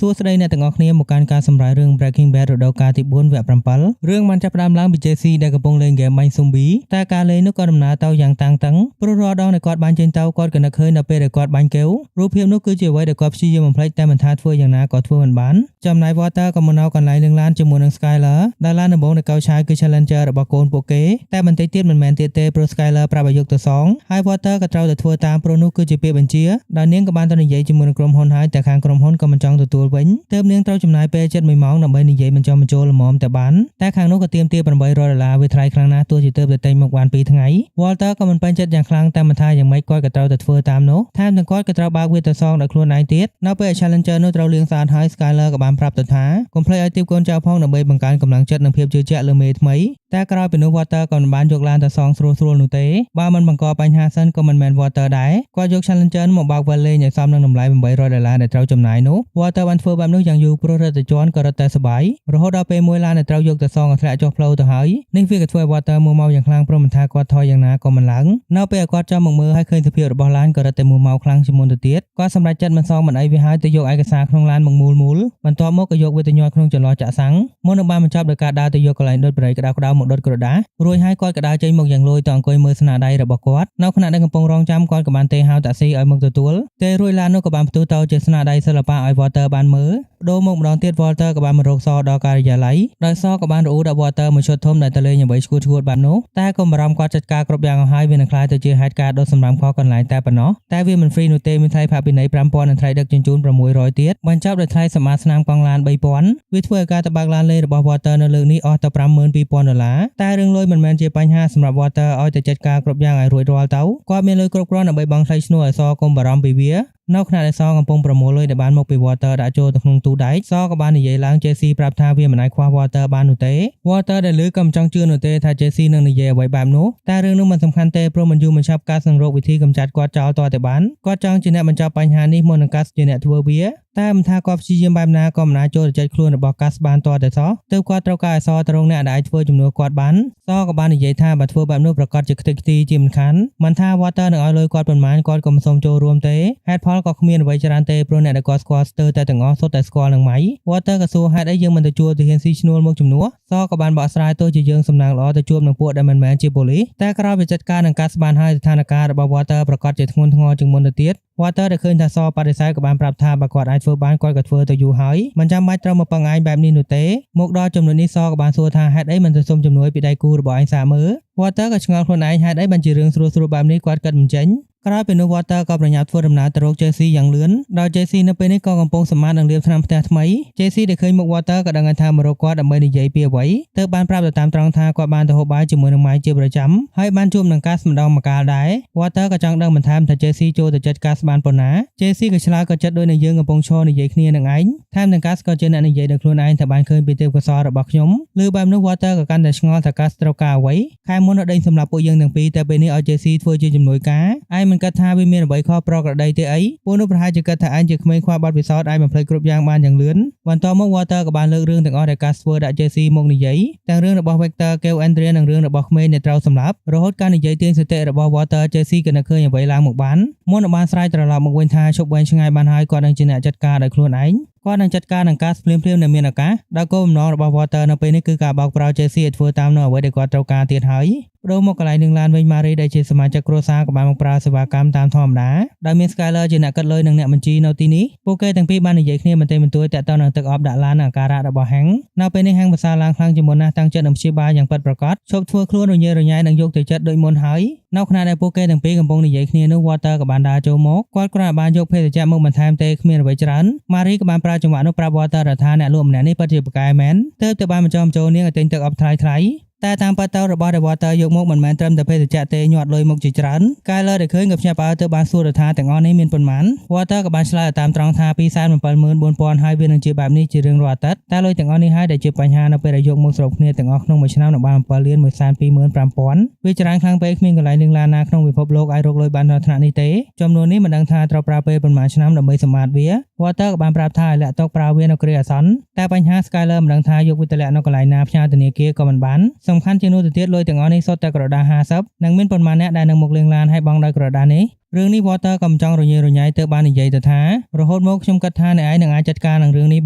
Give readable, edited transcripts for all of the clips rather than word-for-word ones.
សួស្តីអ្នកទាំងអស់គ្នាមកកាន់ការសម្រាយរឿង Breaking Bad រដូវកាលទី4វគ្គ7រឿងបានចាប់ផ្ដើមឡើងពី Jesse ដែលកំពុងលេងហ្គេមបាញ់ Zombie តែការលេងនោះក៏ដំណើរទៅយ៉ាងតាំងតឹងព្រោះរាល់ដងដែលគាត់បានចេញទៅគាត់ក៏នឹកឃើញដល់ពេលដែលគាត់បាញ់កែវរូបភាពនោះគឺជាអ្វីដែលគាត់ព្យាយាមបំភ្លេចតែមិនថាធ្វើយ៉ាងណាក៏ធ្វើមិនបានចំណែក Walter ក៏មកនៅកន្លែងនឹងឡានជាមួយនឹង Skyler ដែលឡានដំបូងនៅកៅឆាយគឺ Challenger របស់កូនពួកគេតែបន្តិចទៀតមិនមែនទៀតទេព្រោះ Skyler ប្រាប់ឲ្យយកទៅសងហើយ Walter ក៏ត្រូវតែធ្វើតាមព្រោះនោះគឺជាពាក្យបញ្ជាដោយនាងក៏បានទៅនិយាយជាមួយនឹងក្រុមហ៊ុនហើយតែខាងក្រុមហ៊ុនក៏មិនចង់ទទួលវិញទើបនាងត្រូវចំណាយពេលជិត1ម៉ោងដើម្បីនិយាយបញ្ចុះបញ្ចូលល្មមតែបានតែខាងនោះក៏ទាមទារ800ដុល្លារវាថ្លៃខ្លាំងណាស់ទោះជាទើបតែទិញមកបាន2ថ្ងៃ Walter ក៏មិនពេញចិត្តយ៉ាងខ្លាំងតែមិនថាយ៉ាងម៉េចគាត់ក៏ត្រូវតែធ្វើតាមនោះថែមទាំងគាត់ក៏ត្រូវបើកវាទៅសងដោយខ្លួនឯងទៀតនៅពេល Challenger នោះត្រូវលាងស្អាតហើយ Skyler ក៏បានប្រាប់ទៅថាកុំភ្លេចឲ្យទៀបកូនចៅផងដើម្បីបង្កើនកម្លាំងចិត្តនិងភាពជឿជាក់លើមេថ្មីតែក្រោយពីនោះ Walter ក៏មិនបានយកឡានទៅសងស្រួលៗនោះទេបើមិនបង្កបញ្ហាសិនក៏មិនមែន Walter ដែរគាត់យក Challenger មកបើកវិលលេងឲ្យសមនឹងតម្លៃ800ដុល្លារដែលត្រូវចំណាយនោះ Walter បានធ្វើបែបនោះយ៉ាងយូរព្រោះរត់តែជន់ក៏រត់តែសប្បាយរហូតដល់ពេលមួយឡានដែលត្រូវយកទៅសងក៏ធ្លាក់ចុះផ្លូវទៅហើយនេះវាក៏ធ្វើឲ្យ Walter មួម៉ៅយ៉ាងខ្លាំងព្រោះមិនថាគាត់ថយយ៉ាងណាក៏មិនឡើងនៅពេលគាត់ចាំមកមើលហើយឃើញសភាពរបស់ឡានក៏រត់តែមួម៉ៅខ្លាំងជាងមុនទៅទៀតគាត់សម្រេចចិត្តមិនសងមិនអីវាហើយទៅយកឯកសារក្នុងឡានមកមូលមូលបន្ទាប់មកក៏យកវាទៅញាត់ក្នុងចន្លោះចាក់សាំងមុននឹងបានបញ្ចប់ដោយការដើរទៅយកកន្លែងដុតប្រេីក្តៅៗមកដុតក្រដាសរួចហើយគាត់ក៏ដើរចេញមកយ៉ាងលយទៅអង្គុយមើលស្នាដៃរបស់គាត់នៅខណៈដែលកំពុងរងចាំគាត់ក៏បានទេហៅតាក់ស៊ីឲ្យមកទទួលទេរួចឡាននោះក៏បានផ្ទុះទៅជាស្នាដៃសិល្បៈឲ្យ Walter បានមើលដូរមកម្ដងទៀត Walter ក៏បានមករកសដល់ការិយាល័យដោយសក៏បានរអ៊ូដល់ Walter មួយឈុតធំដែលទៅលេងអ្វីឈួតៗបែបនោះតែកុំបារម្ភគាត់ចាត់ការគ្រប់យ៉ាងឲ្យហើយវានឹងក្លាយទៅជាហេតុការណ៍ដុតសម្រាមខុសកន្លែងតែប៉ុណ្ណោះតែវាមិន free នោះទេមានថ្លៃផាកពិន័យ5000និងថ្លៃដឹកជញ្ជូន600ទៀតបញ្ចប់ដោយថ្លៃសម្អាតស្នាមកង់ឡាន3000វាធ្វើឲ្យការទៅបើកឡានលេងរបស់ Walter នៅលើកនេះអស់ទៅ52000ដុល្លារតែរឿងលុយមិនមែនជាបញ្ហាសម្រាប់ Walter ឲ្យតែចាត់ការគ្រប់យ៉ាងឲ្យរួចរាល់ទៅគាត់មានលុយគ្រប់គ្រាន់ដើម្បីបង់ថ្លៃឈ្នួលឲ្យសកុំបារម្ភពីវានៅខណៈដែលសកំពុងប្រមូលលុយដែលបានមកពី Walter ដាក់ចូលទៅក្នុងទូដែកសក៏បាននិយាយឡើង Jesse ប្រាប់ថាវាមិនអាចខ្វះ Walter បាននោះទេ Walter ដែលឮក៏មិនចង់ជឿនោះទេថា Jesse នឹងនិយាយអ្វីបែបនោះតែរឿងនោះមិនសំខាន់ទេព្រោះមិនយូរមិនឆាប់កាសនឹងរកវិធីកម្ចាត់គាត់ចោលតតែបានគាត់ចង់ជាអ្នកបញ្ចប់បញ្ហានេះមុននឹងកាសជាអ្នកធ្វើវាតែមិនថាគាត់ព្យាយាមបែបណាក៏មិនអាចចូលទៅចិត្តខ្លួនរបស់កាសបានតតែសោះទើបគាត់ត្រូវការឲ្យសទៅរងអ្នកដែលអាចធ្វើជំនួសគាត់បានសក៏បាននិយាយថាបើធ្វើបែបនោះប្រកាសជាខ្ទេចខ្ទីជាមិនខានមិនថា Walter នឹងឲ្យលុយគាត់ប៉ុន្មានគាត់ក៏មិនសូមចូលរួមទេហេតុផលក៏គ្មានអ្វីច្រើនទេព្រោះអ្នកដែលគាត់ស្គាល់ស្ទើរតែទាំងអស់សុទ្ធតែស្គាល់នឹងម៉ៃ Walter ក៏សួរហេតុអីយើងមិនទៅជួលទាហានស៊ីឈ្នួលមកជំនួសសក៏បានបកស្រាយទោះជាយើងសំណាងល្អទៅជួបនឹងពួកដែលមិនមែនជាប៉ូលីសតែក្រោយពីចាត់ការនឹងកាសបានហើយស្ថានភាពរបស់ Walter ប្រកាសជាធ្ងន់ធ្ងរជាងមុនទៅទៀត Walter ដែលឃើញថាសបដិសេធក៏បានប្រាប់ថាបើគាត់អាចធ្វើបានគាត់ក៏ធ្វើទៅយូរហើយមិនចាំបាច់ត្រូវមកពឹងឯងបែបនេះនោះទេមកដល់ចំណុចនេះសក៏បានសួរថាហេតុអីមិនទៅសុំជំនួយពីដៃគូរបស់ឯងសាកមើល Walter ក៏ឆ្ងល់ខ្លួនឯងហេតុអីបានជារឿងស្រួលៗបែបនេះគាត់គិតមិនចេញក្រោយពីនោះ Walter ក៏ប្រញាប់ធ្វើដំណើរទៅរក Jesse យ៉ាងលឿនដោយ Jesse នៅពេលនេះក៏កំពុងសម្អាតនិងលាបថ្នាំផ្ទះថ្មី Jesse ដែលឃើញមុខ Walter ក៏ដឹងថាមករកគាត់ដើម្បីនិយាយពីអ្វីទើបបានប្រាប់ទៅតាមត្រង់ថាគាត់បានទៅហូបបាយជាមួយនឹងម៉ែជាប្រចាំហើយបានជួបនឹងកាសម្ដងម្កាលដែរ Walter ក៏ចង់ដឹងបន្ថែមថា Jesse ចូលទៅចិត្តកាសបានប៉ុណ្ណា Jesse ក៏ឆ្លើយក៏ចិត្តដូចនឹងយើងកំពុងឈរនិយាយគ្នានឹងឯងថែមទាំងកាសក៏ជាអ្នកនិយាយដល់ខ្លួនឯងថាបានឃើញពីទេពកោសល្យរបស់ខ្ញុំឬបែបនោះ Walter ក៏កាន់តែឆ្ងល់ថាកាសត្រូវការអ្វីខែមុនដេញសម្រាប់ពួកយើងទាំងពីរតែពេលនេះឲ្យ Jesse ធ្វើជាជំនួយការឯងមិនគិតថាវាមានអ្វីខុសប្រក្រតីទេអីពួកនោះប្រហែលជាគិតថាឯងជាក្មេងខ្វះបទពិសោធន៍អាចបំភ្លេចគ្រប់យ៉ាងបានយ៉ាងលឿនបន្ទាប់មក Walter ក៏បានលើករឿងទាំងអស់ដែលកាសធ្វើដាក់ Jesse មកនិយាយទាំងរឿងរបស់ Vector កែវ Andrea និងរឿងរបស់ក្មេងដែលត្រូវសម្លាប់រហូតការនិយាយទាញសតិរបស់ Walter Jesse ក៏នឹកឃើញអ្វីឡើងមកបានមុននឹងបានស្រែកត្រឡប់មកវិញថាឈប់វែងឆ្ងាយបានហើយគាត់នឹងជាអ្នកចាត់ការដោយខ្លួនឯងគាត់នឹងចាត់ការនឹងការភ្លាមៗនៅមានឱកាសដោយគោលបំណងរបស់ Walter នៅពេលនេះគឺការបោកប្រាស់ Jesse ឲ្យធ្វើតាមនៅអ្វីដែលគាត់ត្រូវការទៀតហើយបដូរមកកន្លែងនឹងឡានវិញ Marie ដែលជាសមាជិកគ្រួសារក៏បានមកប្រើសេវាកម្មតាមធម្មតាដោយមាន Skyler ជាអ្នកកាត់លុយនិងអ្នកបញ្ជីនៅទីនេះពួកគេទាំងពីរបាននិយាយគ្នាបន្តិចបន្តួចទាក់ទងនឹងទឹកអប់ដាក់ឡាននិងអាការៈរបស់ Hank នៅពេលនេះ Hank ប្រសើរឡើងខ្លាំងជាងមុនណាស់តាំងចិត្តនឹងព្យាបាលយ៉ាងពិតប្រាកដឈប់ធ្វើខ្លួនរញ៉េរញ៉ៃនិងយកទៅចិត្តដូចមុនហើយនៅខណៈដែលពួកគេទាំងពីរកំពុងនិយាយគ្នានោះ Walter ក៏បានដើរចូលមកគាត់គ្រាន់តែបានយកភេសជ្ជៈមកបន្ថែមទេគ្មានអ្វីច្រើន Marie ក៏បានប្រើចង្វាក់នោះប្រាប់ Walter ថាអ្នកលក់ម្នាក់នេះពិតជាពូកែមែនទើបទៅបានបញ្ចុះបញ្ចូលនាងឲ្យទិញទឹកអប់ថ្លៃៗតែតាមពិតទៅរបស់ដែល Walter យកមកមិនមែនត្រឹមតែភេសជ្ជៈទេញាត់លុយមកជាច្រើនកែលើដែលឃើញក៏ភ្ញាក់ផ្អើលទៅបានសួរថាទាំងអស់នេះមានប៉ុន្មាន Walter ក៏បានឆ្លើយតាមត្រង់ថា274,000ហើយវានឹងជាបែបនេះជារៀងរាល់អាទិត្យតែលុយទាំងអស់នេះហើយដែលជាបញ្ហានៅពេលដែលយកមកសរុបគ្នាទាំងអស់ក្នុងមួយឆ្នាំនឹងបាន7,125,000វាច្រើនខ្លាំងពេកគ្មានកន្លែងលាងឡានណាក្នុងពិភពលោកអាចរកលុយបានដល់ថ្នាក់នេះទេចំនួននេះមិនដឹងថាត្រូវប្រើពេលប៉ុន្មានឆ្នាំដើម្បីសម្អាតវា Walter ក៏បានប្រាប់ថាឲ្យលាក់ទុកប្រើវានៅគ្រាអាសន្នតែបញ្ហា Skyler មិនដឹងថាយកវាទៅលាក់នៅកន្លែងណាផ្ញើធនាគារក៏មិនបានសំខាន់ជាងនោះទៅទៀតលុយទាំងអស់នេះសុទ្ធតែក្រដាស50និងមានប៉ុន្មានអ្នកដែលនឹងមកលាងឡានឲ្យបង់ដោយក្រដាសនេះ រឿងនេះ Walter ក៏មិនចង់រញ៉េរញ៉ៃទៅបាននិយាយទៅថារហូតមកខ្ញុំគិតថាអ្នកឯងនឹងអាចចាត់ការនឹងរឿងនេះ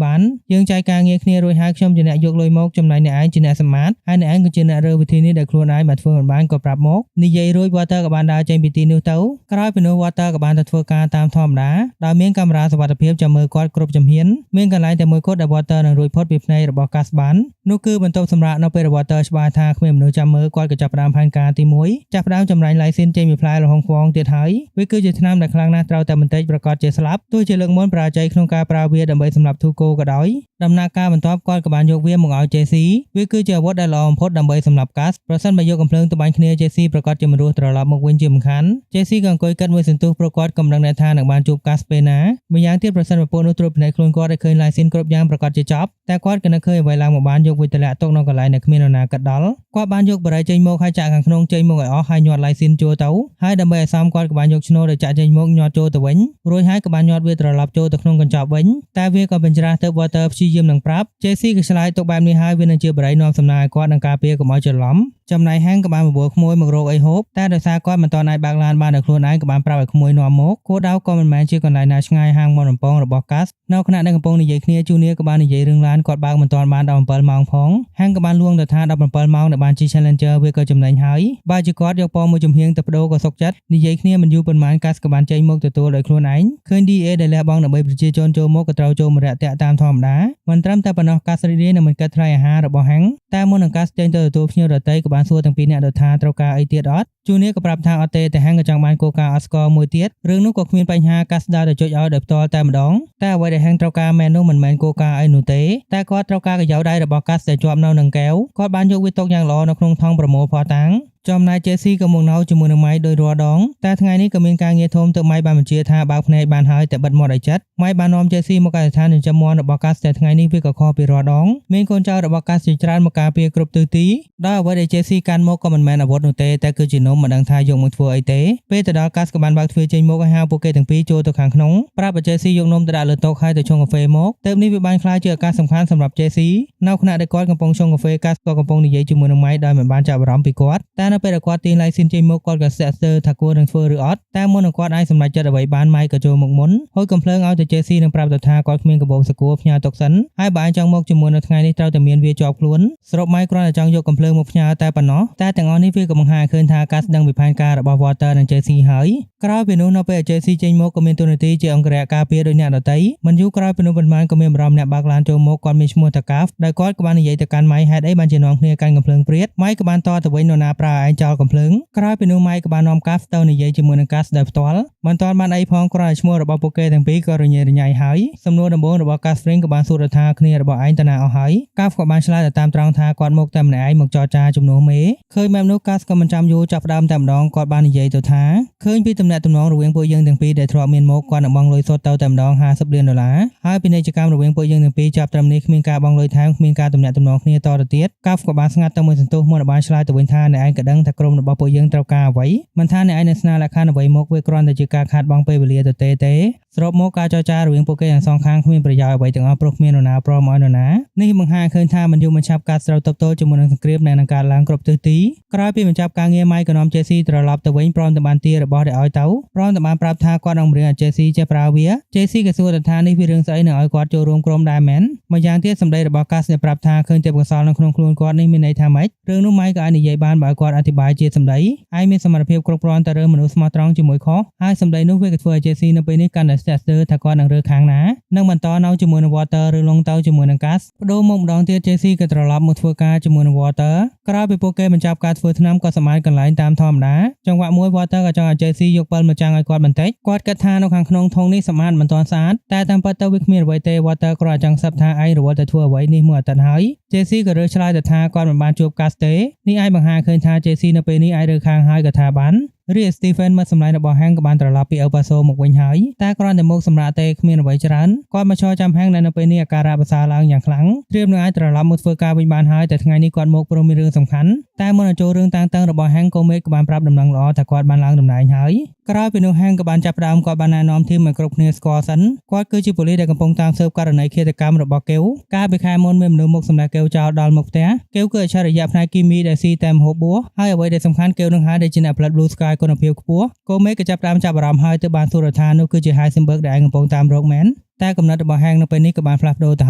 បានយើងចែកការងារគ្នារួចហើយខ្ញុំជាអ្នកយកលុយមកចំណែកអ្នកឯងជាអ្នកសម្អាតហើយអ្នកឯងក៏ជាអ្នករើវិធីនេះដែលខ្លួនឯងមកធ្វើមិនបានក៏ប្រាប់មកនិយាយរួច Walter ក៏បានដើរចេញពីទីនោះទៅក្រោយពីនោះ Walter ក៏បានទៅធ្វើការតាមធម្មតាដោយមានកាមេរ៉ាសុវត្ថិភាពចាំមើលគាត់គ្រប់ជំហានមានកន្លែងតែមួយគត់ដែល Walter នឹងរួចផុតពីភ្នែករបស់ Gus បាននោះគឺបន្ទប់សម្រាកនៅពេល Walter ច្បាស់ថាគ្មានមនុស្សចាំមើលគាត់ក៏ចាប់ផ្ដើមផែនការទី1ចាប់ផ្ដើមចម្រាញ់ license ចេញពីផ្លែលហុងខ្វងទៀតហើយវាគឺជាថ្នាំដែលខ្លាំងណាស់ត្រូវតែបន្តិចប្រកាសជាស្លាប់ទោះជាលើកមុនបរាជ័យក្នុងការប្រើវាដើម្បីសម្លាប់ Tuco ក៏ដោយដំណើរការបន្ទាប់គាត់ក៏បានយកវាមកឲ្យ JC វាគឺជាអាវុធដែលល្អបំផុតដើម្បីសម្លាប់ Gus ប្រសិនបើយកកំភ្លើងទៅបាញ់គ្នា JC ប្រកាសជាមិនរស់ត្រឡប់មកវិញជាមិនខាន JC ក៏អង្គុយគិតមួយសន្ទុះព្រោះគាត់ក៏មិនដឹងថានឹងបានជួប Gus ពេលណាម្យ៉ាងទៀតប្រសិនបើពួកនោះត្រួតពិនិត្យខ្លួនគាត់ឲ្យឃើញ license គ្រប់យ៉ាងប្រកាសជាចប់តែគាត់ក៏នឹកឃើញអ្វីឡើងមកបានយកវាទម្លាក់ទុកនៅកន្លែងដែលគ្មាននរណាគិតដល់គាត់បានយកបារីចេញមកហើយចាក់ខាងក្នុងចេញមកឲ្យអស់ហើយញាត់ license ចូលទៅហើយដើម្បីឲ្យសមគាត់ក៏បានយកឈ្នួលដែលចាក់ចេញមកញាត់ចូលទៅវិញរួចហើយក៏បានញាត់វាត្រឡប់ចូលទៅក្នុងកញ្ចប់វិញតែវាក៏បញ្ច្រាស់ទៅ Walter ព្យាយាមនឹងប្រាប់ JC ក៏ឆ្លើយទុកបែបនេះហើយវានឹងជាបារីនាំសំណាងឲ្យគាត់នឹងការពារកុំឲ្យច្រឡំចំណែកហាងក៏បានបបួលក្មួយមករកអីហូបតែដោយសារគាត់មិនទាន់អាចបើកឡានបានដោយខ្លួនឯងក៏បានប្រាប់ឲ្យក្មួយនាំមកគោលដៅក៏មិនមែនជាកន្លែងណាឆ្ងាយហាងមាន់បំពងរបស់កាសនៅខណៈដែលកំពុងនិយាយគ្នាជូនីក៏បាននិយាយរឿងឡានគាត់បើកមិនទាន់បាន17ម៉ោងផងហាងក៏បានលួងទៅថា17ម៉ោងដែលបានជិះ Challenger វាក៏ចំណេញហើយបើជាគាត់យកពណ៌មួយចំហៀងទៅបដូរក៏សុខចិត្តនិយាយគ្នាមិនយូរប៉ុន្មានកាសក៏បានចេញមកទទួលដោយខ្លួនឯងឃើញ DA ដែលលះបង់ដើម្បីប្រជាជនចូលមកក៏ត្រូវចូលមរៈតាក់តាមធម្មតាមិនត្រឹមតែប៉ុណ្ណោះកាសរីករាយនឹងមិនគិតថ្លៃអាហាររបស់ហាងតែមុននឹងកាសចេញទៅទទួលភ្ញៀវដទៃក៏បានសួរទាំងពីរនាក់ទៅថាត្រូវការអីទៀតអត់ជូនីក៏ប្រាប់ថាអត់ទេតែហាងក៏ចង់បានគោលការណ៍អត់ស្ករមួយទៀតរឿងនោះក៏គ្មានបញ្ហាកាសដើរទៅចុចឲ្យដោយផ្ទាល់តែម្ដងតែអ្វីដែលហាងត្រូវការមែននោះមិនមែនគោលការណ៍អីនោះទេតែគាត់ត្រូវការកាយ៉ៅដៃរបស់កាសដែលជាប់នៅនឹងកែវគាត់បានយកវាទុកយ៉ាងល្អនៅក្នុងថង់ប្រមូលភស្តុតាងចំណែក JC ក៏មកនៅជាមួយនឹងម៉ៃដោយរាល់ដងតែថ្ងៃនេះក៏មានការងារធំទៅម៉ៃបានបញ្ជាថាបើកភ្នែកបានហើយតែបិទមាត់ឲ្យចិត្តម៉ៃបាននាំ JC មកកសិដ្ឋានចិញ្ចឹមមាន់របស់កាសតែថ្ងៃនេះវាក៏ខុសពីរាល់ដងមានកូនចៅរបស់កាសជាច្រើនមកការពារគ្រប់ទិសទីដោយអ្វីដែល JC កាន់មកក៏មិនមែនអាវុធនោះទេតែគឺជានំមិនដឹងថាយកមកធ្វើអីទេពេលទៅដល់កាសក៏បានបើកទ្វារចេញមកឲ្យហៅពួកគេទាំងពីរចូលទៅខាងក្នុងប្រាប់ឲ្យ JC យកនំទៅដាក់លើតុហើយទៅឆុងកាហ្វេមកទើបនេះវាបានក្លាយជាឱកាសសំខាន់សម្រាប់ JC នៅខណៈដែលគាត់កំពុងឆុងកាហ្វេកាសក៏កំពុងនិយាយជាមួយនឹងម៉ៃដោយមិនបានចាប់អារម្មណ៍ពីគាត់តែនៅពេលដែលគាត់ទាញ license ចេញមកគាត់ក៏ស្ទាក់ស្ទើរថាគួរនឹងធ្វើឬអត់តែមុននឹងគាត់អាចសម្រេចចិត្តអ្វីបានម៉ៃក៏ចូលមកមុនហុយកំភ្លើងឲ្យទៅ JC នឹងប្រាប់ទៅថាគាត់គ្មានកាបូបសកួរផ្ញើទុកសិនហើយបើឯងចង់មកជាមួយនៅថ្ងៃនេះត្រូវតែមានវាជាប់ខ្លួនសរុបម៉ៃគ្រាន់តែចង់យកកំភ្លើងមកផ្ញើតែប៉ុណ្ណោះតែទាំងអស់នេះវាក៏បង្ហាញឃើញថាកាសដឹងពីផែនការរបស់ Walter និង JC ហើយក្រោយពីនោះនៅពេល JC ចេញមកក៏មានទូនាទីជាអង្គរក្សការពារដោយអ្នកដទៃមិនយូរក្រោយពីនោះប៉ុន្មានក៏មានបារម្ភអ្នកបើកឡានចូលមកគាត់មានឈ្មោះតាកាហ្វដោយគាត់ក៏បាននិយាយទៅកាន់ម៉ៃហេតុអីបានជានាំគ្នាកាន់កំភ្លើងព្រាតម៉ៃក៏បានតទៅវិញនរណាប្រើឯងចោលកំភ្លើងក្រោយពីនោះម៉ៃក៏បាននាំកាហ្វទៅនិយាយជាមួយនឹងកាសដោយផ្ទាល់មិនទាន់បានអីផងគ្រាន់តែឈ្មោះរបស់ពួកគេទាំងពីរក៏រញ៉េរញ៉ៃហើយសំណួរដំបូងរបស់កាស Spring ក៏បានសួរទៅថាគ្នារបស់ឯងទៅណាអស់ហើយកាហ្វក៏បានឆ្លើយទៅតាមត្រង់ថាគាត់មកតែម្នាក់ឯងមកចរចាជំនួសមេឃើញបែបនោះកាសក៏មិនចាំយូរចាប់ផ្ដើមតែម្ដងគាត់បាននិយាយទៅថាឃើញពីទំនាក់ទំនងរវាងពួកយើងទាំងពីរដែលធ្លាប់មានមកគាត់នឹងបង់លុយសុទ្ធទៅតែម្ដង50លានដុល្លារហើយពាណិជ្ជកម្មរវាងពួកយើងទាំងពីរចាប់ត្រឹមនេះគ្មានការបង់លុយថែមគ្មានការទំនាក់ទំនងគ្នាតទៅទៀតកាហ្វក៏បានស្ងាត់ទៅមួយសន្ទុះមុនបានឆ្លើយទៅវិញថាអ្នកឯងក៏ដឹងថាក្រុមរបស់ពួកយើងត្រូវការអ្វីមិនថាអ្នកឯងនឹងស្នើលក្ខខណ្ឌអ្វីមកវាគ្រាន់តែជាការខាតបង់ពេលវេលាទៅទេសរុបមកការចរចារវាងពួកគេទាំងសងខាងគ្មានប្រយោជន៍អ្វីទាំងអស់ព្រោះគ្មាននរណាព្រមឲ្យនរណានេះបង្ហាញឃើញថាមិនយូរមិនឆាប់ការត្រូវទប់ទល់ជាមួយនឹងសង្គ្រាមដែលនឹងកើតឡើងគ្រប់ទិសទីក្រោយពីបញ្ចប់ការងារម៉ៃក៏នាំ JC ត្រឡប់ទៅវិញព្រមទាំងបានទារបស់ដែលឲ្យទៅព្រមទាំងបានប្រាប់ថាគាត់នឹងបង្រៀនឲ្យ JC ចេះប្រើវា JC ក៏សួរទៅថានេះវារឿងស្អីនឹងឲ្យគាត់ចូលរួមក្រុមដែរមែនម្យ៉ាងទៀតសម្ដីរបស់កាសដែលប្រាប់ថាឃើញទេពកោសលនៅក្នុងខ្លួនគាត់នេះមានន័យថាម៉េចរឿងនោះម៉ៃក៏អាចនិយាយបានបើគាត់អធិប្បាយជាសម្ដីឯងមានសមត្ថភាពគ្រប់គ្រាន់តែរើមនុស្សស្មោះត្រង់ជាមួយខុសហើយសម្ដីនោះវាក៏ធ្វើឲ្យ JC នៅពេលនេះកាន់តែស្ទាក់ស្ទើរថាគាត់នឹងរើខាងណានឹងបន្តនៅជាមួយនឹង Walter ឬលងទៅជាមួយនឹង Gas បដូរមកម្ដងទៀត JC ក៏ត្រឡប់មកធ្វើការជាមួយនឹង Walter ក្រោយពីពួកគេបញ្ចប់ការធ្វើថ្នាំក៏សម្អាតកន្លែងតាមធម្មតាចង្វាក់មួយ Walter ក៏ចង់ឲ្យ JC យកពិលមកចាំងឲ្យគាត់បន្តិចគាត់គិតថានៅខាងក្នុងធុងនេះសម្អាតមិនទាន់ស្អាតតែតាមពិតទៅវាគ្មានអ្វីទេ Walter គ្រាន់តែចង់សឹបថាឯងរវល់តែធ្វើអ្វីនេះមួយអាទិត្យហើយ JC ក៏រើសឆ្លើយទៅថាគាត់មិនបានជួប Gas ទេនេះអាចបង្ហាញឃើញថា JC នៅពេលនេះអាចរើខាងហើយក៏ថាបានរីឯ Stephen មកសម្លាញ់របស់ហាងក៏បានត្រឡប់ពី El Paso មកវិញហើយតែគ្រាន់តែមកសម្រាប់ទេគ្មានអ្វីច្រើនគាត់មកឈរចាំហាងដែលនៅពេលនេះអាការៈប្រសើរឡើងយ៉ាងខ្លាំងត្រៀមនឹងអាចត្រឡប់មកធ្វើការវិញបានហើយតែថ្ងៃនេះគាត់មកព្រោះមានរឿងសំខាន់តែមុននឹងចូលរឿងតាំងតឹងរបស់ហាងកូមេតក៏បានប្រាប់ដំណឹងល្អថាគាត់បានឡើងតំណែងហើយ ក្រោយពីនោះហាងក៏បានចាប់ផ្ដើមគាត់បានណែនាំធីមឲ្យគ្រប់គ្នាស្គាល់សិនគាត់គឺជាប៉ូលីសដែលកំពុងតាមស៊ើបករណីឃាតកម្មរបស់កេវកាលពីខែមុនមានមនុស្សមកសម្លាប់កេវចោលដល់មុខផ្ទះកេវគឺអច្ឆរិយៈផ្នែកគីមីដែលស៊ីតែម្ហូបបួសហើយអ្វីដែលសំខាន់កេវនឹងហើយដែលជាអ្នកផលិត Blue Sky គុណភាពខ្ពស់កូមេក៏ចាប់ផ្ដើមចាប់អារម្មណ៍ហើយទើបបានសួរថានោះគឺជា Heisenberg ដែលឯងកំពុងតាមរកមែនតែកំណត់របស់ហាងនៅពេលនេះក៏បានផ្លាស់ប្ដូរទៅ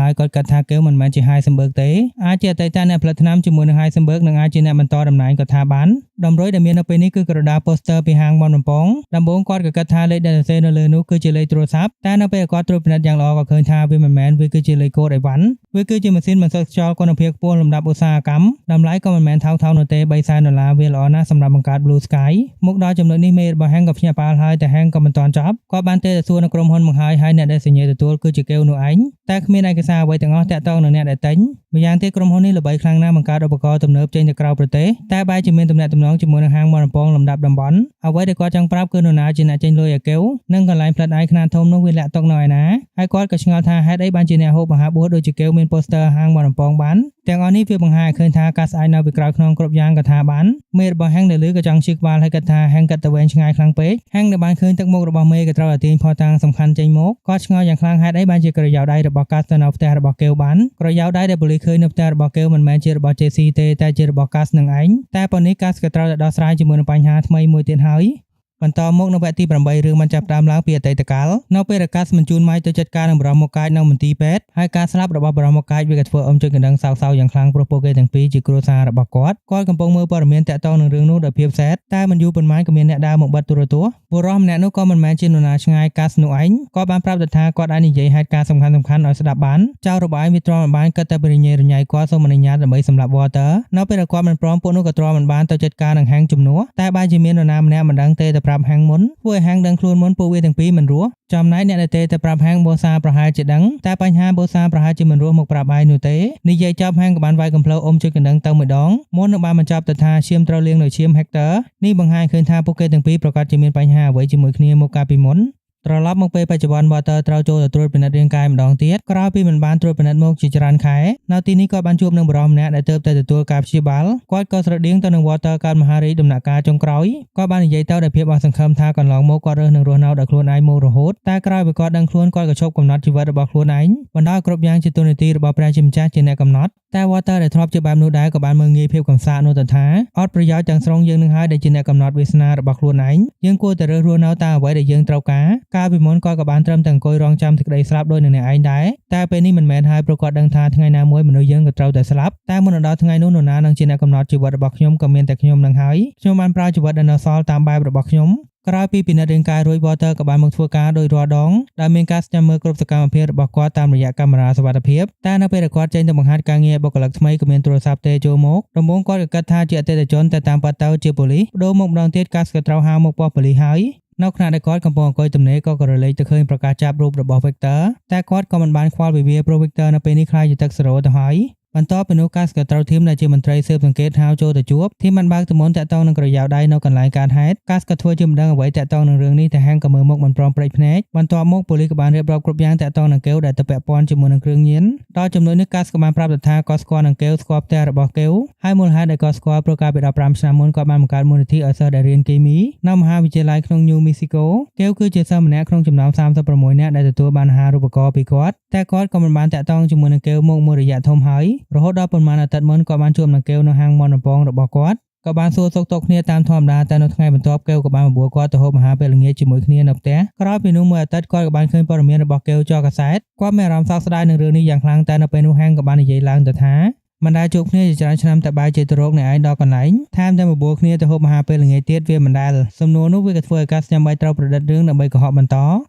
ហើយគាត់គិតថាគេមិនមែនជា Heisenberg ទេអាចជាអតីតអ្នកផលិតថ្នាំជាមួយនឹង Heisenberg និងអាចជាអ្នកបន្តតំណែងក៏ថាបានតម្រុយដែលមាននៅពេលនេះគឺក្រដាស poster ពីហាងមាន់បំពងដំបូងគាត់ក៏គិតថាលេខដែលសរសេរនៅលើនោះគឺជាលេខទូរស័ព្ទតែនៅពេលគាត់ត្រួតពិនិត្យយ៉ាងល្អក៏ឃើញថាវាមិនមែនវាគឺជាលេខកូដអីវ៉ាន់វាគឺជាម៉ាស៊ីនបន្សុទ្ធខ្យល់គុណភាពខ្ពស់លំដាប់ឧស្សាហកម្មតម្លៃក៏មិនមែនថោកៗនោះទេ$300,000វាល្អណាស់សម្រាប់បង្កើត Blue Sky មកដល់ចំណុចនេះមេរបស់ហាងក៏ភ្ញាក់ផ្អើលហើយតែហាងក៏មិនទាន់ចប់គាត់បានទេទៅសួរនៅក្រុមហ៊ុនមកហើយហើយអ្នកដែលសញ្ញាទទួលគឺជាកេវនោះឯងតែគ្មានឯកសារអ្វីទាំងអស់តាក់ទងនឹងអ្នកដែលទិញម្យ៉ាងទៀតក្រុមហ៊ុននេះល្បីខ្លាំងណាស់បង្កើតឧបករណ៍ទំនើបចេញទៅក្រៅប្រទេសតែបែរជាមានទំនាក់ទំនងជាមួយនឹងហាងមាន់បំពងលំដាប់តំបន់អ្វីដែលគាត់ចង់ប្រាប់គឺនរណាជាអ្នកចេញលុយឲ្យកេវនិងកន្លែងផលិតឯខ្នាតធំនោះវាលាក់ទុកនៅឯណាហើយគាត់ក៏ឆ្ងល់ថាហេតុអីបានជាអ្នកហូបអាហារបួសដូចជាកេវមាន poster ហាងមាន់បំពងបានទាំងអស់នេះវាបង្ហាញឲ្យឃើញថាការស្អែកនៅពីក្រោយខ្នងគ្រប់យ៉ាងក៏ថាបានមេរបស់ហាងដែលលឺក៏ចង់ឈឺក្បាលហើយគិតថាហាងគិតទៅវែងឆ្ងាយខ្លាំងពេកហាងដែលបានឃើញទឹកមុខរបស់មេក៏ត្រូវតែទាញផុសតាងសំខាន់ចេញមកគាត់ឆ្ងល់យ៉ាងខ្លាំងហេតុអីបានជាក្រយ៉ៅដៃរបស់កាសទៅនៅផ្ទះរបស់កេវបានក្រយ៉ៅដៃដែលប៉ូលីសឃើញនៅផ្ទះរបស់កេវមិនមែនជារបស់ JC ទេតែជារបស់កាសនឹងឯងតែប៉ុណ្នេះកាសក៏ត្រូវតែដោះស្រាយជាមួយនឹងបញ្ហាថ្មីមួយទៀតហើយបន្តមកនៅវគ្គទី8រឿងបានចាប់ផ្ដើមឡើងពីអតីតកាលនៅពេលដែលកាសបញ្ជូនម៉ៃទៅចាត់ការនឹងបរិមុខកាយនៅមន្ទីរពេទ្យហើយការស្លាប់របស់បរិមុខកាយវាក៏ធ្វើអ៊ំចុចកណ្ដឹងសោកសៅយ៉ាងខ្លាំងព្រោះពួកគេទាំងពីរជាគ្រួសាររបស់គាត់គាត់កំពុងមើលព័ត៌មានតាក់ទងនឹងរឿងនោះដោយភាពសែតតែមិនយូរប៉ុន្មានក៏មានអ្នកដើរមកបិទទូរទស្សន៍បុរសម្នាក់នោះក៏មិនមែនជានរណាឆ្ងាយកាសនោះឯងគាត់បានប្រាប់ទៅថាគាត់អាចនិយាយហេតុការណ៍សំខាន់ៗឲ្យស្ដាប់បានចៅរបស់ឯងវាទ្រាំមិនបានគិតតែបរិញ្ញារញ៉ៃគាត់សូមអនុញ្ញាតដើម្បីសម្លាប់ Water នៅពេលដែលគាត់មិនព្រមពួកនោះក៏ទ្រាំមិនបានទៅចាត់ការនឹងហាងជំនួសតែបែរជាមាននរណាម្នាក់មិនដឹងទេទៅប្រាប់ហាងមុនធ្វើឲ្យហាងដឹងខ្លួនមុនពួកវាទាំងពីរមិនរស់ចំណែកអ្នកដែលទេទៅប្រាប់ហាងបូសាប្រហែលជាដឹងតែបញ្ហាបូសាប្រហែលជាមិនរស់មកប្រាប់ឯងនោះទេនិយាយចប់ហាងក៏បានវាយកំភ្លើអុំចុចកណ្ដឹងទៅម្ដងមុននឹងបានបញ្ចប់ទៅថាឈាមត្រូវលាងដោយឈាម Hector នេះបង្ហាញឃើញថាពួកគេទាំងពីរប្រកាសជាមានបញ្ហាអ្វីជាមួយគ្នាមកកាលពីមុនត្រឡប់មកពេលបច្ចុប្បន្ន Water ត្រូវចូលទៅត្រួតពិនិត្យរាងកាយម្ដងទៀតក្រោយពីមិនបានត្រួតពិនិត្យមកជាច្រើនខែនៅទីនេះគាត់បានជួបនឹងបុរសម្នាក់ដែលទើបតែទទួលការព្យាបាលគាត់ក៏ស្រដៀងទៅនឹង Water កើតមហារីកដំណាក់កាលចុងក្រោយគាត់បាននិយាយទៅដោយភាពអស់សង្ឃឹមថាកន្លងមកគាត់រើសនឹងរស់នៅដោយខ្លួនឯងមករហូតតែក្រោយពីគាត់ដឹងខ្លួនគាត់ក៏ឈប់កំណត់ជីវិតរបស់ខ្លួនឯងបណ្ដោយគ្រប់យ៉ាងជាទូនាទីរបស់ព្រះជាម្ចាស់ជាអ្នកកំណត់តែ Water ដែលធ្លាប់ជាបែបនោះដែរក៏បានមើលងាយភាពកំសាកនោះទៅថាអត់ប្រយោជន៍ទាំងស្រុងយើងនឹងហើយដែលជាអ្នកកំណត់វាសនារបស់ខ្លួនឯងយើងគួរតែរើសរស់នៅតាមអ្វីដែលយើងត្រូវការកាលពីមុនគាត់ក៏បានត្រឹមតែអង្គុយរងចាំសេចក្តីស្លាប់ដោយនឹងអ្នកឯងដែរតែពេលនេះមិនមែនហើយព្រោះគាត់ដឹងថាថ្ងៃណាមួយមនុស្សយើងក៏ត្រូវតែស្លាប់តែមុនដល់ថ្ងៃនោះនរណានឹងជាអ្នកកំណត់ជីវិតរបស់ខ្ញុំក៏មានតែខ្ញុំនឹងហើយខ្ញុំបានប្រើជីវិតដែលនៅសល់តាមបែបរបស់ខ្ញុំក្រោយពីពិនិត្យរាងកាយរួច Water ក៏បានមកធ្វើការដោយរាល់ដងដែលមានការស្ចាំមើលគ្រប់សកម្មភាពរបស់គាត់តាមរយៈកាមេរ៉ាសុវត្ថិភាពតែនៅពេលដែលគាត់ចេញទៅបង្ហាត់ការងារបុគ្គលិកថ្មីក៏មានទូរស័ព្ទទេចូលមកដំបូងគាត់ក៏គិតថាជាអតិថិជនតែតាមពិតទៅជាប៉ូលីសបដូរមកម្ដងទៀតកាសក៏ត្រូវហៅមកប៉ុស្តិ៍ប៉ូលីសហើយនៅខណៈដែលគាត់កំពុងអង្គុយទំនេរក៏ក្រឡេកទៅឃើញប្រកាសចាប់រូបរបស់ Victor តែគាត់ក៏មិនបានខ្វល់ពីវាព្រោះ Victor នៅពេលនេះក្លាយជាទឹកសេរ៉ូទៅហើយបន្ទាប់ពីនោះកាសក៏ត្រូវធីមដែលជាមន្ត្រីស៊ើបសង្កេតហៅចូលទៅជួបធីមបានបើកទំនតាក់ទងនឹងក្រយ៉ៅដៃនៅកន្លែងកើតហេតុកាសក៏ធ្វើជាមិនដឹងអ្វីតាក់ទងនឹងរឿងនេះតែហាងក៏មើលមុខមិនព្រមព្រេចភ្នែកបន្ទាប់មកប៉ូលីសក៏បានរៀបរាប់គ្រប់យ៉ាងតាក់ទងនឹងកេវដែលទៅពាក់ព័ន្ធជាមួយនឹងគ្រឿងញៀនដល់ចំណុចនេះកាសក៏បានប្រាប់ទៅថាគាត់ស្គាល់នឹងកេវស្គាល់ផ្ទះរបស់កេវហើយមូលហេតុដែលគាត់ស្គាល់ព្រោះកាលពី15ឆ្នាំមុនគាត់បានបង្កើតមូលនិធិឲ្យសិស្សដែលរៀនគីមីនៅមហាវិទ្យាល័យក្នុង New Mexico កេវគឺជាសិស្សម្នាក់ក្នុងចំណោម36នាក់ដែលទទួលបានអាហារូបករណ៍ពីគាត់តែគាត់ក៏មិនបានតាក់ទងជាមួយនឹងកេវមកមួយរយៈធំហើយរហូតដល់ប៉ុន្មានអាទិត្យមុនគាត់បានជួបនឹងកេវនៅហាងមាន់បំពងរបស់គាត់ក៏បានសួរសុខទុក្ខគ្នាតាមធម្មតាតែនៅថ្ងៃបន្ទាប់កេវក៏បានបបួលគាត់ទៅហូបអាហារពេលល្ងាចជាមួយគ្នានៅផ្ទះក្រោយពីនោះមួយអាទិត្យគាត់ក៏បានឃើញព័ត៌មានរបស់កេវចោលកាសែតគាត់មានអារម្មណ៍សោកស្ដាយនឹងរឿងនេះយ៉ាងខ្លាំងតែនៅពេលនោះហាងក៏បាននិយាយឡើងទៅថាមិនដែលជួបគ្នាជាច្រើនឆ្នាំតែបែរជាទៅរកអ្នកឯងដល់កន្លែងថែមទាំងបបួលគ្នាទៅហូបអាហារពេលល្ងាចទៀតវាមិនដែលសំណួរនោះវាក៏ធ្វើឲ្យកាសចាំបាច់ត្រូវប្រឌិតរឿងដើម្បីកុហកបន្ត